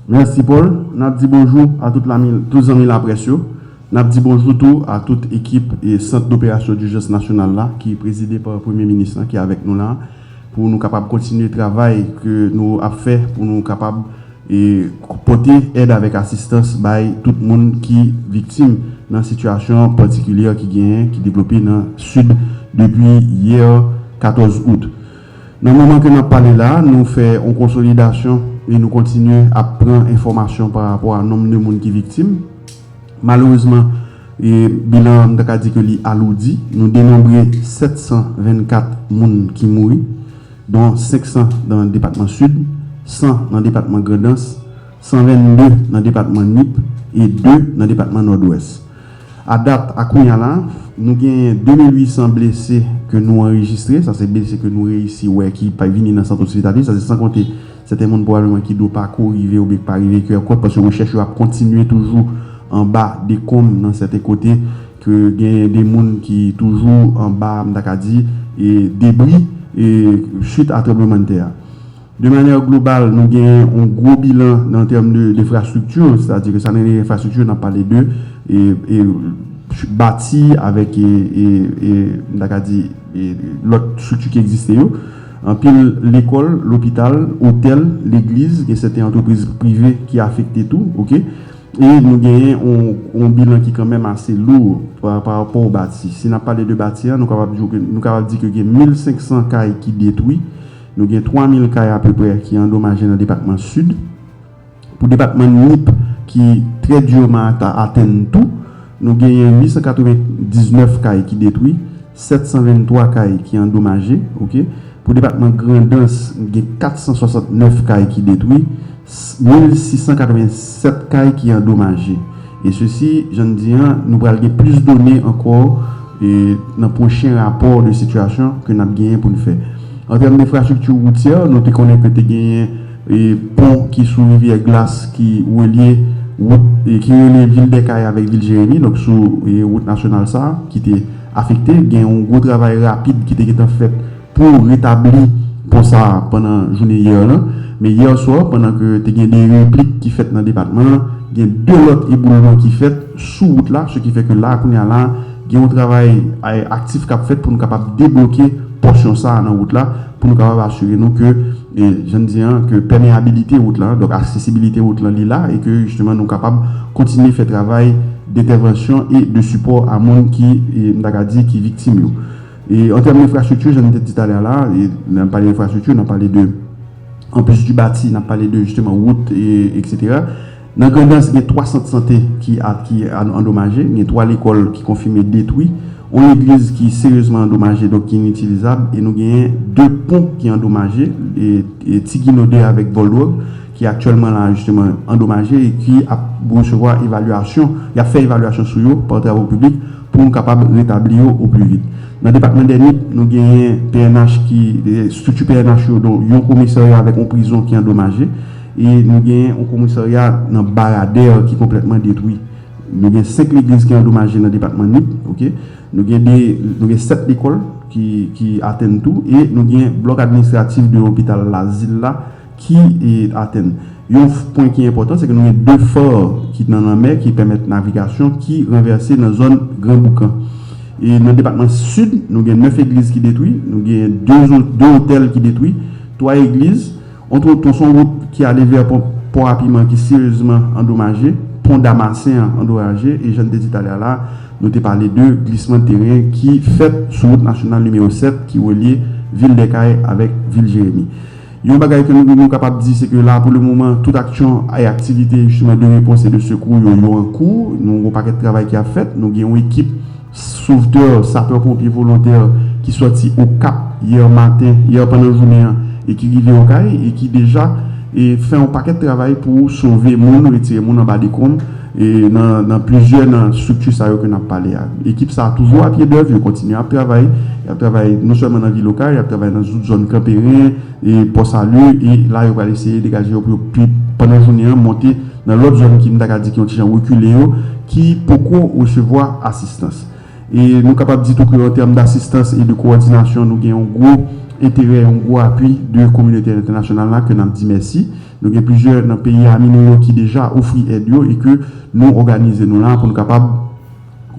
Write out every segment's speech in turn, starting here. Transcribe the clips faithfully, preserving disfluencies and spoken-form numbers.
Mèsi, Paul. N ap di bonjou a tout lami, tout zanmi laprès yo. N ap di bonjou tou a tout ekip e sant doperasyon dijans nasyonal la ki prezide pa Premye Minis lan ki avèk nou la pou nou kapab kontinye travay ke nou ap fè pou nou kapab e pote èd avèk asistans bay tout moun ki viktim nan sitiyasyon patikilye ki genyen, ki devlope nan sid depi yè katòz out. Nan moman ke n ap pale la, nou fè yon konsolidasyon e nou kontinye ap pran enfòmasyon pa rapò a nonm de moun ki viktim. Malerezman, e bilan an, m ta ka di ke li aloudi. Nou denonbre sèt san vennkat moun ki mouri, dont senk san nan depatman Sid, san nan depatman Grandans, san vennde nan depatman Nip e de nan depatman Nòdwès. A dat, a kounye a la, nou genyen de mil uit san blese ke nou anrejistre, sa se blese ke nou reyisi wè ki pa vini nan sant ospitali, sa se san konte sèten moun pwobableman ki dwe pa ko rive oubyen ki pa rive Kèkòt, paske rechèch yo ap kontinye toujou anba dekonm nan sèten kote, ke genyen de moun ki toujou anba, m ta ka di, e debri e swit a tranblemanntè a. De manyè global, nou genyen yon gwo bilan nan tèm de, de enfrastrikti, sètadi ke sa nou rele enfrastrikti, n ap pale de e, e, bati avèk e, e, e, m ta ka di e, lòt estrikti ki egziste yo. Anpil lekòl, lopital, otèl, legliz, gen sèten antrepriz prive ki afekte tou, oke? E nou genyen yon, yon bilan ki kanmenm ase lou pa, pa rapò o bati. Si n ap pale de bati a, nou kapab di ke, nou kapab di ke gen mil senk san kay ki detwi. Nou gen twa mil kay apeprè ki andomaje nan depatman Sid. Pou depatman Nip, ki trè diman ata-, atenn tou, nou genyen uit san katrevendiznèf kay ki detwi, sèt san venntwa kay ki andomaje, oke? Pou depatman Grandans, gen kat san swasannnèf kay ki detwi, mil sis san katrevennsèt kay ki andomaje. E sesi, jan n di an, nou pral gen plis done ankò e, nan pwochen rapò de sitiyasyon ke n ap genyen pou n fè. An tèm de enfrastrikti woutyè, nou te konnen ke te genyen e, pon ki sou rivyè Glas ki relye wout e, ki relye vil Dèkay avèk vil Jeremi, donk sou e, wout nasyonal sa a, ki te afekte. Gen yon gwo travay rapid ki te gentan fèt pou retabli pon sa a pandan jounen yè lan. Men yè swa, pandan ke te gen de replik ki fèt nan depatman an, gen de lòt eboulman ki fèt sou wout la, se ki fè ke la, kounye a la, gen yon travay e, aktif k ap fèt pou nou kapab debloke pòsyon sa a nan wout la, pou nou kapab asire nou ke, e, jan n di an, ke pèmeyabilite wout la, donk aksesibilite wout la, li la, e ke, jisteman, nou kapab kontinye fè travay dentèvansyon e de sipò a moun ki, e, m ta ka di, ki viktim yo. E an tèm enfrastrikti, jan n te di talè a la, e, lè n pale enfrastrikti, n ap pale de, anplis di bati, n ap pale de, jisteman, wout, e, etsetera. Nan Grandans, gen twa sant sante ki a, ki an, andomaje, gen twa lekòl ki konfime detwi, yon legliz ki seryezman andomaje, donk ki initilizab, e nou genyen de pon ki andomaje, e, e Ti Gino de avèk Vòldwòg, ki aktyèlman la, jisteman, andomaje e ki ap resevwa evalyasyon, y ap fè evalyasyon sou yo pa Travo Piblik pou nou kapab retabli yo o pli vit. Nan depatman dè Nip, nou genyen P N H ki, e, estrikti P N H yo, donk yon komisarya avèk yon prizon ki andomaje, e nou genyen yon komisarya nan Baradè ki konplètman detwi. Nou gen senk legliz ki andomaje nan depatman Nip, oke? Nou gen de, nou gen sèt lekòl ki, ki atenn tou, e nou gen blòk administratif de lopital Lazil la ki, e, atenn. Yon f-, pwen ki enpòtan, se ke nou gen de fò ki nan lanmè ki pèmèt navigasyon ki ranvèse nan zòn Gran Boukan. E nan depatman Sid, nou gen nèf egliz ki detwi, nou gen de zo-, de otèl ki detwi, twa egliz, yon tronson wout ki ale vè pò, pò a piman ki seryezman andomaje, pon Damasen an andomaje, e jan n te di talè a la, nou te pale de glisman teren ki fèt sou wout nasyonal nimewo sèt ki relye vil Dèkay avèk vil Jeremi. Yon bagay ke nou, nou kapab di, se ke la, pou le moman, tout aksyon e aktivite, jisteman, de repons e de sekou yo, yo an kou. Nou gen yon pakèt travay ki ap fèt. Nou gen yon ekip sovtè, sapè ponpye volontè ki sòti Okap yè maten, yè pandan jounen an, e ki rive Okay, e ki deja, e fè yon pakèt travay pou sove moun, retire moun anba dekonm, e nan, nan plizyè nan estrikti sa yo ke n ap pale a. Ekip sa a toujou a pye dèv, yo kontinye ap travay, y ap travay non sèlman nan vil Okay, y ap travay nan tout zòn Kanperen, e Pò Sali, e la yo pral eseye degaje yo pou yo pi, pandan jounen an, monte nan lòt zòn ki, m ta ka di, ki yon ti jan rekile yo, ki poko resevwa asistans. E nou kapab di tou ke an tèm dasistans e de kowòdinasyon, nou gen yon gwo enterè, yon gwo apui de kominote entènasyonal la, ke n ap di mèsi. Nou gen plizyè nan peyi ami nou yo ki deja ofri èd yo e ke nou òganize nou la pou nou kapab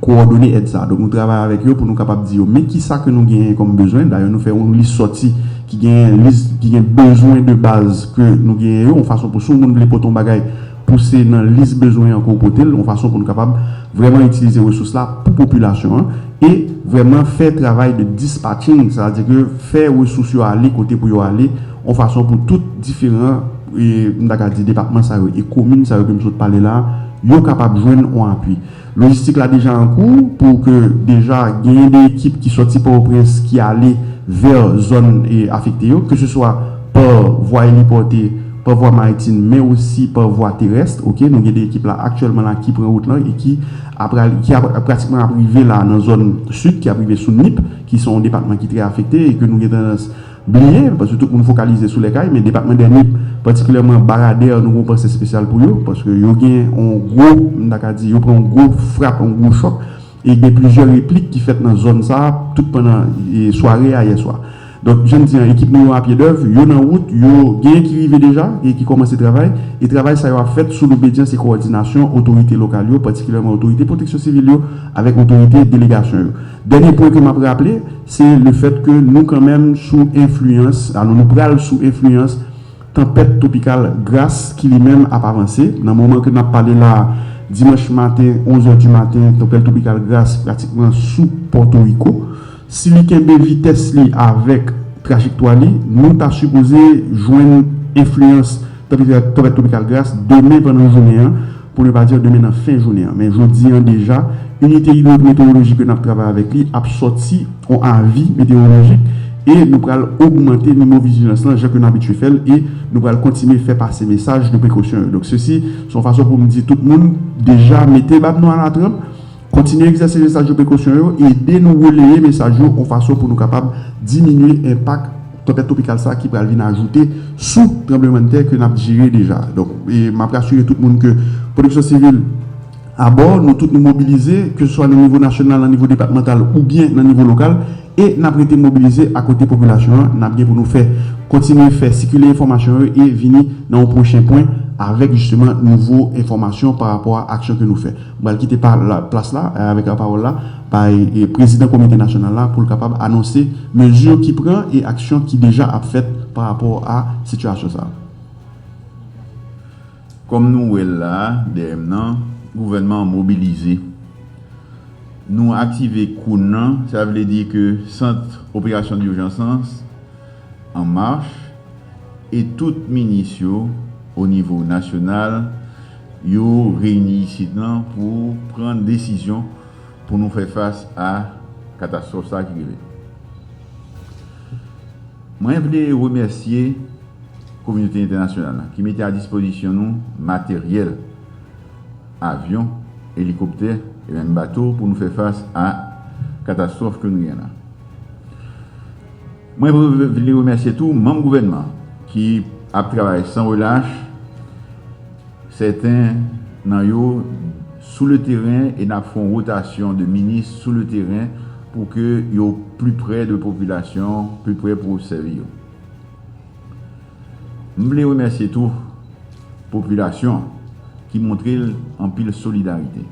kowòdone èd sa. Donk, nou travay avèk yo pou nou kapab di yo, men kisa ke nou genyen kòm bezwen. Dayè, nou fè yon lis sòti ki gen lis, ki gen bezwen de baz ke nou genyen yo, yon fason pou si yon moun vle pote yon bagay, pou se nan lis bezwen an ke w pote l, yon fason pou nou kapab vrèman itilize resous la pou popilasyon an e vrèman fè travay de dispatching, sètadi ke fè resous yo ale kote pou yo ale, yon fason pou tout diferan, e, m ta ka di depatman sa yo e komin sa yo ke m sot pale la, yo kapab jwenn yon apui. Lojistik la deja an kou pou ke deja genyen de ekip ki sòti Pòtoprens ki ale vè zòn, e, afekte yo, ke se swa pa vwa elipòte, pa vwa maritim, men osi pa vwa terès, oke? Nou gen de ekip la aktyèlman la ki pran wout lan e ki ap, ki ap, pratikman ap rive la nan zòn sid, ki ap rive sou Nip, ki se yon depatman ki trè afekte e ke nou gen tandans bliye, paske tout moun fokalize sou Lèkay, men depatman dè Nip, patikilyèman Baradè, nou gen yon panse espesyal pou yo, paske yo gen yon gwo, m ta ka di, yo pran yon gwo frap, yon gwo chòk, e gen plizyè replik ki fèt nan zòn sa a, tout pandan, e, sware a yè swa. Donk, jan m di an, ekip nou yo a pye dèv, yo nan wout, yo genyen ki rive deja, genyen ki kòmanse travay, e travay sa yo ap fèt sou lobedyans e kowòdinasyon otorite lokal yo, patikilyèman otorite pwoteksyon sivil yo, avèk otorite delegasyon yo. Dènye pwen ke m ap raple, se le fèt ke nou kanmenm sou enfliyans, alò nou pral sou enfliyans tanpèt twopikal Gras ki li menm ap avanse. Nan moman ke n ap pale la, dimanch maten, onz è di maten, tanpèt twopikal Gras pratikman sou Pòtoriko. Si li kenbe vitès li avèk trajektwa li, nou ta sipoze jwenn enfliyans tanpèt, tanpèt twopikal Gras demen pandan jounen an, pou ne pa di demen nan fen jounen an. Men jodi an deja, inite idwometewolojik ke n ap travay avèk li ap sòti yon avi metewolojik e nou pral ogmante nivo vijilans lan jan ke n abitye fè l e nou pral kontinye fè pase mesaj de prekosyon yo. Donk, sesi se yon fason pou m di tout moun deja mete bab nou alatranp, kontinye egzèse mesaj de prekosyon yo, ede nou releye mesaj yo yon fason pou nou kapab diminye enpak tanpèt twopikal sa ki pral vin ajoute sou tranblemanntè ke n ap jere deja. Donk, e m ap rasire tout moun ke pwoteksyon sivil abò, nou tout nou mobilize, ke se swa nan nivo nasyonal, nan nivo depatmantal oubyen nan nivo lokal, e n ap rete mobilize akote popilasyon an, n ap gen pou nou fè, kontinye fè sikile enfòmasyon yo e vini nan yon pwochen pwen avèk jisteman nouvo enfòmasyon pa rapò a aksyon ke nou fè. M pral kite pa, la, plas la, eh, avèk lapawòl la, bay, eh, prezidan komite nasyonal la pou l kapab anonse mezi ki pran e aksyon ki deja ap fèt pa rapò a sitiyasyon sa a. Kòm nou wè l la, dèyè m nan, gouvènman an mobilize. Nou aktive koun nan, sa vle di ke sant operasyon dijans lan an mach, e tout minis yo, o nivo nasyonal, yo reyini isit lan pou pran desizyon pou nou fè fas a katastwòf sa ki rive. Mwen vle remèsye kominote entènasyonal la ki mete a dispozisyon nou materyèl, avyon, elikoptè e menm bato pou nou fè fas a katastwòf ke nou gen la. Mwen vle remèsye tou manm gouvènman ki ap travay san relach. Sèten nan yo sou le teren e n ap fè yon wotasyon de minis sou le teren pou ke yo pli pre de popilasyon, pli pre pou obsève yo. M vle remèsye tou popilasyon ki montre l anpil solidarite.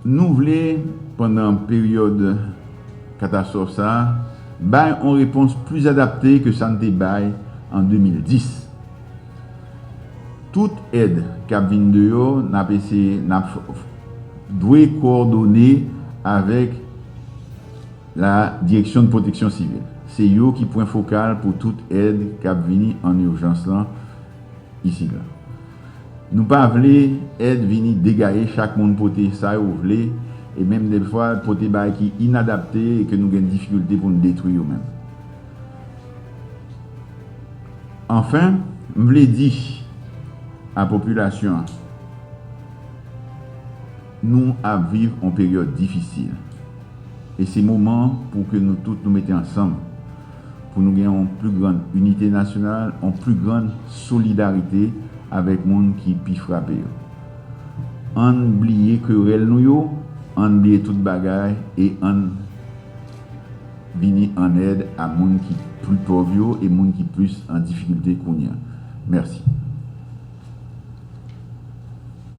Nou vle, pandan peryòd katastwòf sa a, bay yon repons pli adapte ke sa n te bay an de mil dis. Tout èd k ap vin deyò, n ap eseye, n ap f-, f-, dwe kowòdone avèk la Direction de Protection Civile. Se yo ki pwen fokal pou tout èd k ap vini an ijans lan isit la. Nou pa vle èd vini degaye, chak moun pote sa yo vle, e menm defwa pote bagay ki inadapte e ke nou gen difikilte pou n detwi yo menm. Anfen, m vle di a popilasyon an, nou ap viv yon peryòd difisil. E se moman pou ke nou tout nou mete ansanm, pou nou gen yon pli grann inite nasyonal, yon pli grann solidarite avèk moun ki pi frape yo. Ann bliye kerèl nou yo, ann bliye tout bagay e ann vini an èd a moun ki pli pòv yo e moun ki plis an difikilte kounye a. Mèsi.